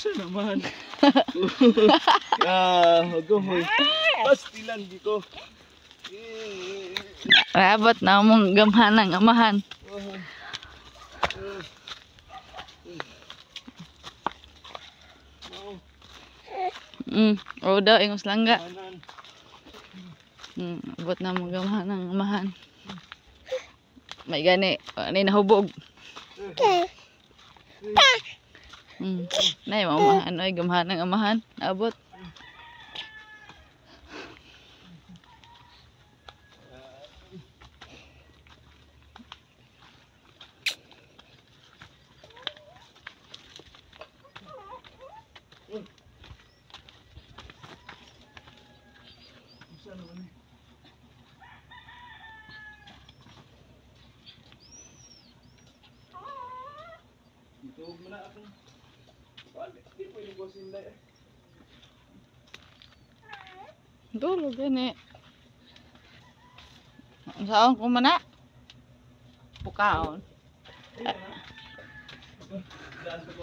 Unsa naman? Ah, hugoy. Pastilan di ko. Eh, Abot na mong gamhanang amahan. Mao, O daw ingos langga. manan. Abot na mong gamhanang amahan. May gani, ani nahubog. Nay mamahan oy, gamhanang amahan. Abot. Unsa naman eh? Dito mo na akong. Wala, di pwede ko sinday. Dulo gani. Unsaon ko man na? Pukaon. Daan sa ko,